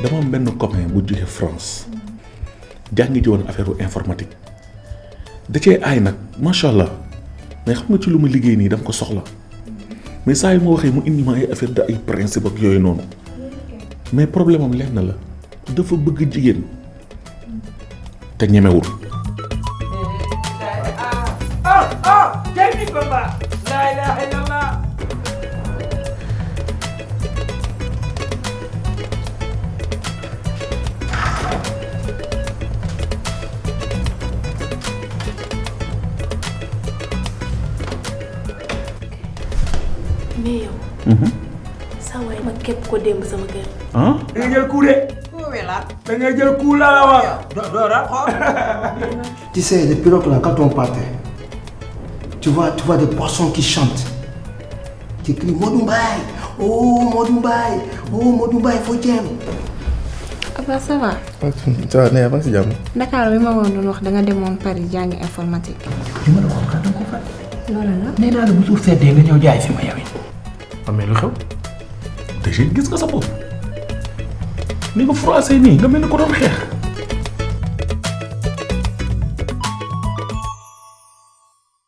dama am benn copain bu jóge France jàngi ji woon affaire informatique da cee aay nag macha allah mais xam nga ci lu ma liggéey nii dama ko soxla mais saa yu ma waxee mu indi ma ay affaire de ay principe ak yooyu noonu mais problème am lenn la dafa bëgg jigéen te ñemewul. Jamie Bamba la ilaha illallah. mais yow. saa waay ma képp ko démb sama kër. ah. da nga jël coup de. da nga jël coup la wax. Tu sais, les pilotes là, quand on partait, tu vois des poissons qui chantent. Qui crient Modoumbay, oh Modoumbay, oh Modoumbay, faut t'aimer. Abba ça va. ça va ne si jàmm. Dakar bi ma woon doon wax danga demoon Paris jàngi informatique. li ma la ko wax da nga ko fàtte. loolu la. nee naa la bu suuf seddee nga ñëw jaay fi ma yow it. mais lu xew déjà gis nga sa bopp ni nga froissé nii nga mel ni ko doon xeex.